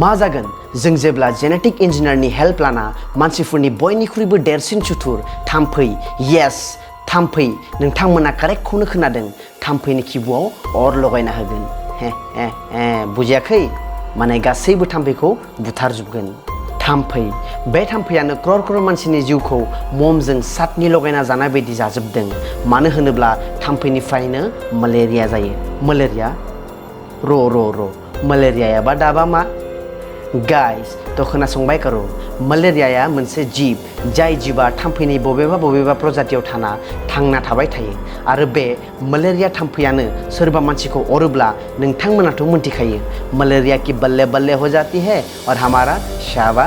मा जागोन जों जेब्ला जेनेटिक इन्जिनियारनि हेल्प लाना मानसिफोरनि बयनिख्रुइबो देरसिन सुथुर थाम्फै येस थाम्फै नोंथांमोना कारेक्टखौनो खोनादों थाम्फैनि खिबुआव अर लगायना होगोन बुजियाखै माने गासैबो थाम्फैखौ बुथारजोबगोन थाम्फै बे थाम्फैयानो क्रर क्रर मानसिनि जिउखौ ममजों साटनि लगायना जानाय बायदि जाजोबदों मानो होनोब्ला थाम्फैनिफ्रायनो मेलेरिया जायो मेलेरिया र' मेलेरियायाबा दाबा मा गाइस तो खोनासंबाय करो मेलेरियाया मोनसे जिब जाय जिबा थाम्फैनि बबेबा प्रजातियाव थांना थाबाय थायो आरो बे मेलेरिया थाम्फैयानो सोरबा मानसिखौ अरोब्ला नोंथांमोनाथ' मोनथिखायो मेलेरिया की बल्ले बल्ले हो जाती है और हमारा शाबा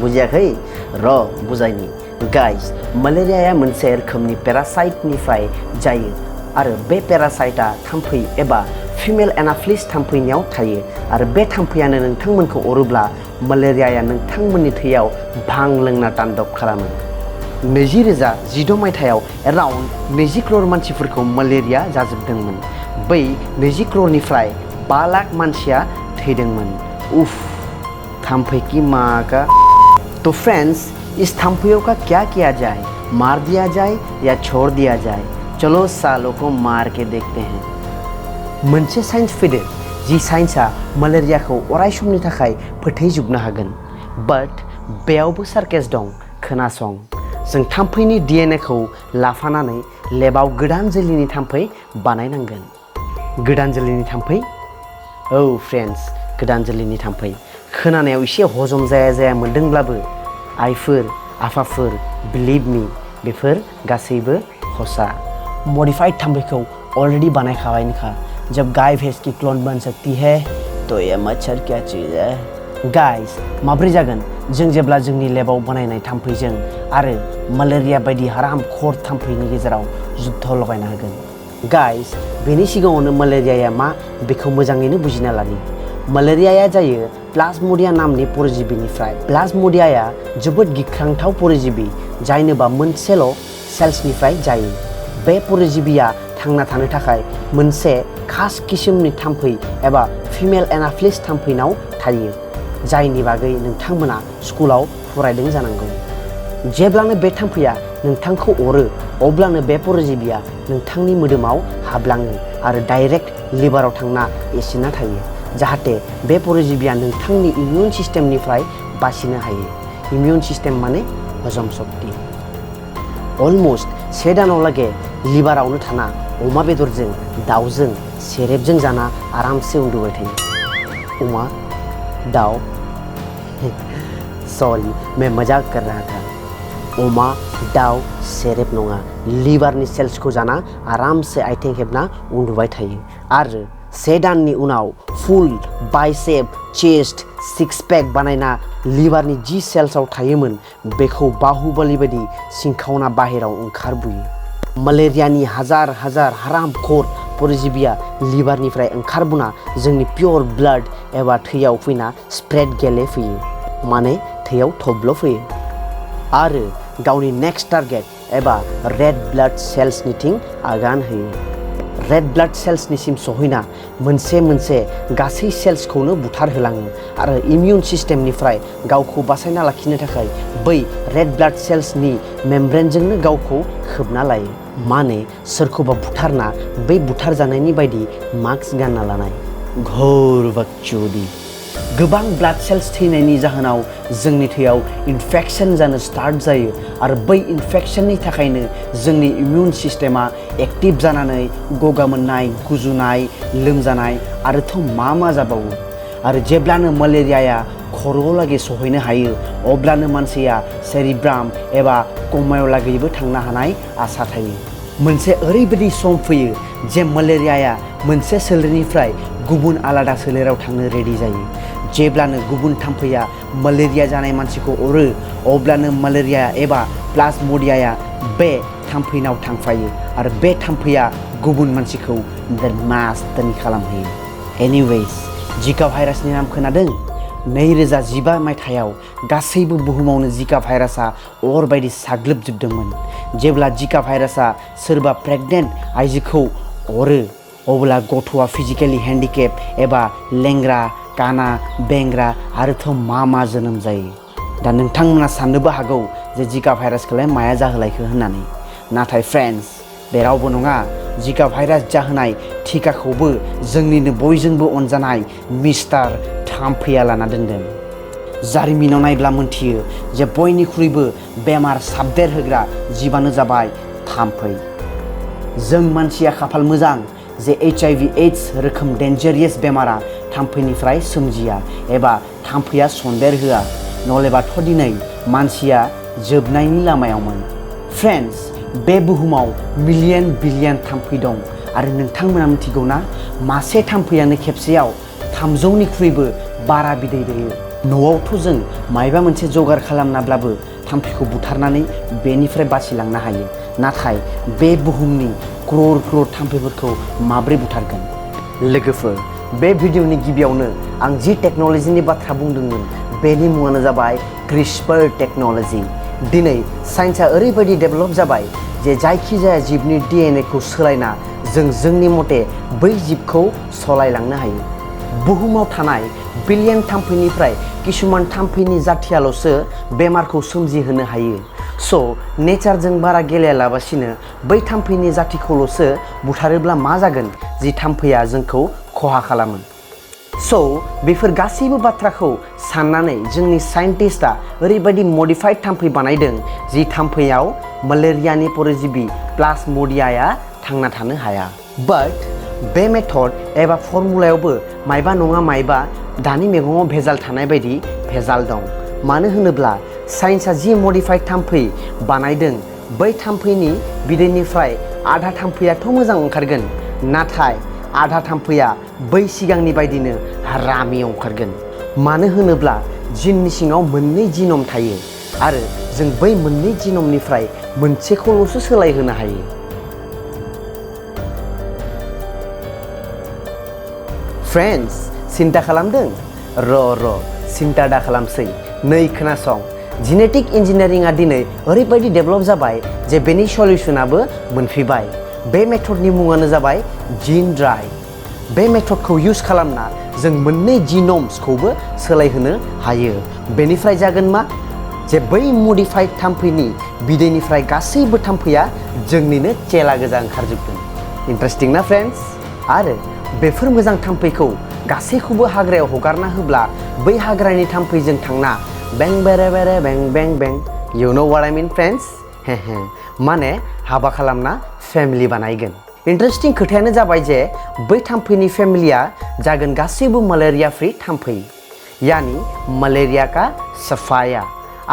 बुजियाखै र' बुजायनि गाइस मेलेरियाया मोनसे रोखोमनि पेरासाइटनिफ्राय जायो आरो बे पेरासाइटा थाम्फै एबा फिमेल एनाफ्लिस थाम्फैनियाव थायो आरो बे थाम्फैयानो नोंथांमोनखौ अरोब्ला मेलेरियाया नोंथांमोननि थैयाव भां लोंना तान्डब खालामो 2016 मायथाइयाव एराउन्ड 20 करोड़ मानसिफोरखौ मेलेरिया जाजोबदोंमोन बै 20 करोड़निफ्राय 5 लाख मानसिया थैदोंमोन उफ थाम्फै की माँ का तो फ्रेंड्स इस थाम्फैयों का क्या किया जाए मार दिया जाए या छोड़ दिया जाए चलो सालों को मार के देखते हैं मोनसे साइन्स फैदों जि साइन्सआ मेलेरियाखौ अराय समनि थाखाय फोथैजोबनो हागोन बाट बेयावबो सार्केस दं खोनासं जों थाम्फैनि डिएनएखौ लाफानानै लेबाव गोदान जोलैनि थाम्फै बानायनांगोन गोदान जोलैनि थाम्फै औ फ्रेन्ड्स गोदान जोलैनि थाम्फै खोनानायाव एसे हजम जाया मोनदोंब्लाबो आइफोर आफाफोर बिलिभ मी बेफोर गासैबो हसा मडिफाइड थाम्फैखौ अलरेडी बनाखाबायनोखा जब गाय भैंस की क्लोन बन सकती है तो ये मच्छर क्या चीज़ है गाइस माब्रै जागोन जों जेब्ला जोंनि लेबाव बानायनाय थाम्फैजों आरो मेलेरिया बायदि हाराम खर थाम्फैनि गेजेराव जुद्ध लगायना होगोन गाइस बेनि सिगाङावनो मेलेरियाया मा बेखौ मोजाङैनो बुजिना लानि मेलेरियाया जायो प्लाज्मोडिया नामनि परजीबिनिफ्राय प्लाज्मोडियाया जोबोद गिख्रांथाव परजीबि जायनोबा मोनसेल' सेल्सनिफ्राय जायो बे परजीबिया थांना थानो थाखाय मोनसे खास किसिमनि थाम्फै एबा फिमेल एनाफ्लिस थाम्फैनाव थायो जायनि बागै नोंथांमोना स्कुलाव फरायदों जानांगौ जेब्लानो बे थाम्फैया नोंथांखौ अरो अब्लानो बे परजीबिया नोंथांनि मोदोमाव हाबलाङो आरो डाइरेक्ट लिभाराव थांना एसिना थायो जाहाथे बे परजीबिया नोंथांनि इमिउन सिस्टेमनिफ्राय बासिनो हायो इमिउन सिस्टेम माने हजम शक्ति अलमोस्ट 1 दानावलागे लिभारावनो थाना अमा बेदरजों दाउजों सेरेबजों जाना आरामसे उन्दुबाय थायो अमा दाउ सॉरी मैं मजाक कर रहा था अमा दाउ सेरेब नङा लिभारनि सेल्सखौ जाना आरामसे आथिं हेबना उन्दुबाय थायो आरो 1 दाननि उनाव फुल बाइसेप चेस्ट सिक्स पैक बानायना लिभारनि जि सेल्सआव थायोमोन बेखौ बाहुबली बायदि सिंखावना बाहेराव ओंखारबोयो मेलेरियानि हाजार हाराम खर परजीबिया लिभारनिफ्राय ओंखारबोना जोंनि पियर ब्लाड एबा थैयाव फैना स्प्रेड गेलेफैयो माने थैयाव थब्ल'फैयो आरो गावनि नेक्स्ट टारगेट एबा रेड ब्लाड सेल्सनिथिं आगान होयो रेड ब्लाड सेल्सनिसिम सहैना मोनसे गासै सेल्सखौनो बुथारहोलाङो आरो इमिउन सिस्टेमनिफ्राय गावखौ बासायना लाखिनो थाखाय बै रेड ब्लाड सेल्सनि मेम्ब्रेनजोंनो गावखौ खोबना लायो माने सोरखौबा बुथारना बै बुथारजानायनि बायदि मास्क गानना लानाय घोर बकचोदी गोबां ब्लाड सेल्स थैनायनि जाहोनाव जोंनि थैयाव इनफेक्शन जानो स्टार्ट जायो आरो बै इनफेक्शननि थाखायनो जोंनि इमिउन सिस्टेमा एक्टिभ जानानै गगा मोननाय गुजुनाय लोमजानाय आरोथ' मा जाबावो आरो जेब्लानो मेलेरियाया खर'आव लागै सहैनो हायो अब्लानो मानसिया सेरिब्राम एबा कमायाव लागैबो थांनो हानाय आसा थायो मोनसे ओरैबायदि सम फैयो जे मेलेरियाया मोनसे सोलेरनिफ्राय गुबुन आलादा सोलेराव थांनो रेडि जायो जेब्लानो गुबुन थाम्फैया मेलेरिया जानाय मानसिखौ अरो अब्लानो मेलेरिया एबा प्लाज्मोडियाया बे थाम्फैनाव थांफायो आरो बे थाम्फैया गुबुन मानसिखौ मास्तानि खालामहोयो एनिवेज जिका भाइरासनि नाम खोनादों 2015 मायथाइयाव गासैबो बुहुमावनो जिका भाइरासआ अर बायदि साग्लोबजोबदोंमोन जेब्ला जिका भाइरासआ सोरबा प्रेगनेन्ट आइजोखौ अरो अब्ला गथ'आ फिजिकेलि हेन्डिकेप एबा लेंग्रा काना बेंग्रा आरोथ' मा जोनोम जायो। दा नोंथांमोना साननोबो हागौ जे जिका भाइरासखौलाय माया जाहोलायखो होननानै, नाथाय फ्रेन्ड्स बे रावबो नङा। जिका भाइरास जाहोनाय टिकाखौबो जोंनिनो बयजोंबो अनजानाय मिस्टार थाम्फैया लाना दोनदों। जारिमिनाव नायब्ला मोनथियो जे बयनिख्रुइबो बेमार साबदेर होग्रा जिबानो जाबाय थाम्फै। जों मानसिया खाफाल मोजां जे HIV एड्स रोखोम डेन्जारियास बेमारा थाम्फैनिफ्राय सोमजिया एबा थाम्फैया सन्देर होआ, नलेबाथ' दिनै मानसिया जोबनायनि लामायावमोन। फ्रेन्ड्स बे बुहुमाव मिलियन बिलियन थाम्फै दं आरो नोंथांमोना मिथिगौ ना मासे थाम्फैयानो खेबसेयाव 300निख्रुइबो बारा बिदै दैयो। न'आवथ' जों मायबा मोनसे जगार खालामनाब्लाबो थाम्फैखौ बुथारनानै बेनिफ्राय बासिलांनो हायो, नाथाय बे बुहुमनि क्रर थाम्फैफोरखौ माब्रै बुथारगोन? लोगोफोर बे भिडिअनि गिबियावनो आं जि टेक्न'लजिनि बाथ्रा बुंदोंमोन बेनि मुङानो जाबाय क्रिस्पार टेक्न'लजि। दिनै साइन्सआ ओरैबायदि डेभेलप जाबाय जे जायखिजाया जिबनि DNAखौ सोलायना जोंनि मथे बै जिबखौ सलायलांनो हायो। बुहुमाव थानाय बिलियन थाम्फैनिफ्राय किसुमान थाम्फैनि जाथियाल'सो बेमारखौ सोमजिहोनो हायो। स' नेचारजों बारा गेलेयालाबासिनो बै थाम्फैनि जाथिखौल'सो बुथारोब्ला मा जागोन जि थाम्फैया जोंखौ खहा खालामो। स' बेफोर गासैबो बाथ्राखौ साननानै जोंनि साइन्टिस्टआ ओरैबायदि मडिफाइड थाम्फै बानायदों जि थाम्फैयाव मेलेरियानि परजिबि प्लाज्मडियाया थांना थानो हाया। बाट बे मेथड एबा फर्मुलायावबो मायबा नङा मायबा दानि मैगङाव भेजाल थानाय बायदि भेजाल दं। मानो होनोब्ला साइन्सआ जि मडिफाइड थाम्फै बानायदों बै थाम्फैनि बिदैनिफ्राय आधा थाम्फैयाथ' मोजां ओंखारगोन, नाथाय आधा थाम्फैया बै सिगांनि बायदिनो हारामि ओंखारगोन। मानो होनोब्ला जिननि सिङाव मोननै जिनम थायो आरो जों बै मोननै जिनमनिफ्राय मोनसेखौल'सो सोलायहोनो हायो। फ्रेन्ड्स सिन्था खालामदों? र' सिन्था दा खालामसै, नै खोनासं। जेनेटिक इन्जिनियारिंआ दिनै ओरैबायदि डेभेलप जाबाय जे बेनि सल्युशनाबो मोनफैबाय। बे मेथडनि मुङानो जाबाय जिन ड्राइभ। बे मेथडखौ इउज खालामना जों मोननै जिनम्सखौबो सोलायहोनो हायो। बेनिफ्राय जागोन मा जे बै मडिफाइड थाम्फैनि बिदैनिफ्राय गासैबो थाम्फैया जोंनिनो चेला गोजा ओंखारजोबगोन। इन्टारेस्टिं ना फ्रेन्ड्स? आरो बेफोर मोजां थाम्फैखौ गासैखौबो हाग्रायाव हगारना होब्ला बै हाग्रानि थाम्फैजों थांना बें बेरे बेरे बें बें बें, इउ नो व्हाट आइ मिन फ्रेन्ड्स? माने हाबा खालामना फेमिलि बानायगोन। इन्टारेस्टिं खोथायानो जाबाय जे बै थाम्फैनि फेमिलिया जागोन गासैबो मेलेरिया फ्रि थाम्फै, यानि मेलेरिया का सफाया।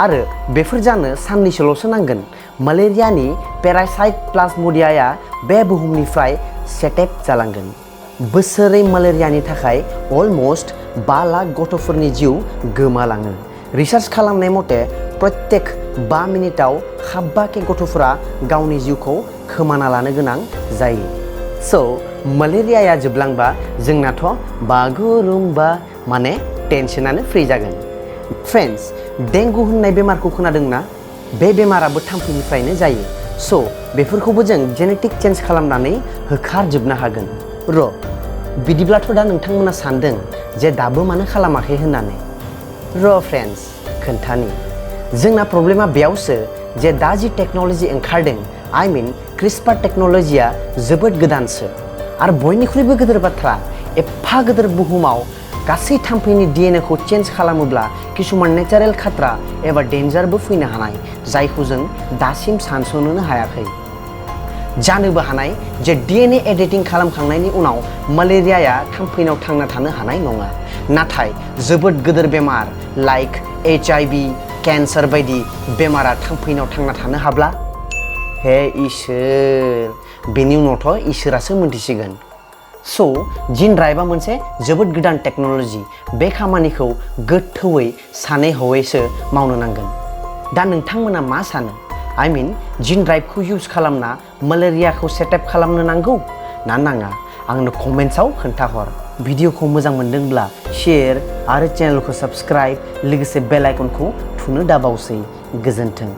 आरो बेफोर जानो साननैसोल'सो नांगोन। मेलेरियानि पेरासाइट प्लाज्मडियाया बे बुहुमनिफ्राय सेटेप जालांगोन। बोसोरै मेलेरियानि थाखाय अलमोस्ट 5 लाख गथ'फोरनि जिउ गोमालाङो। रिसार्च खालामनाय मथे प्रत्येक 5 मिनिटाव 7 गथ'फोरा गावनि जिउखौ खोमाना लानो गोनां जायो। स' मेलेरियाया जोबलांबा जोंनाथ' बागुरुम्बा माने टेनसनानो फ्रि जागोन। फ्रेन्ड्स डेंगु होननाय बेमारखौ खोनादोंना? बे बेमाराबो थाम्फैनिफ्रायनो जायो। स' बेफोरखौबो जों जेनेटिक चेन्ज खालामनानै होखारजोबनो हागोन। बिदिब्लाथ' दा नोंथांमोना सानदों जे दाबो मानो खालामाखै होननानै। फ्रेन्ड्स खोन्थानि, जोंना प्रब्लेमा बेयावसो जे दा जि टेक्न'लजि ओंखारदों, आइ मिन क्रिस्पार टेक्न'लजिया जोबोद गोदानसो। आरो बयनिख्रुइबो गिदिर बाथ्रा, एफा गिदिर बुहुमाव गासै थाम्फैनि DNAखौ चेन्ज खालामोब्ला किसुमान नेचारेल खात्रा एबा डेन्जारबो फैनो हानाय, जायखौ जों दासिम सानस'नोनो हायाखै। जानोबो हानाय जे DNA एडिटिं खालामखांनायनि उनाव मेलेरियाया थाम्फैनाव थांना थानो हानाय नङा, नाथाय जोबोद गिदिर बेमार लाइक HIV, केन्सार बायदि बेमारा थाम्फैनाव थांना थानो हाब्ला? हे इसोर, बेनि उनावथ' इसोरासो मोनथिसिगोन। स' जिन ड्राइभआ मोनसे जोबोद गोदान टेक्न'लजि। बे खामानिखौ गोथौयै सानै हयैसो मावनो नांगोन। दा नोंथांमोना मा सानो? आइ मिन जिन ड्राइभखौ इउज खालामना मेलेरियाखौ सेटआप खालामनो नांगौ ना नाङा? आंनो कमेन्ट्सआव खोन्थाहर। भिडिअखौ मोजां मोनदोंब्ला शेयार आरो चेनेलखौ साबस्क्राइब लोगोसे बेल आइकनखौ थुनो दाबावसै। गोजोन्थों।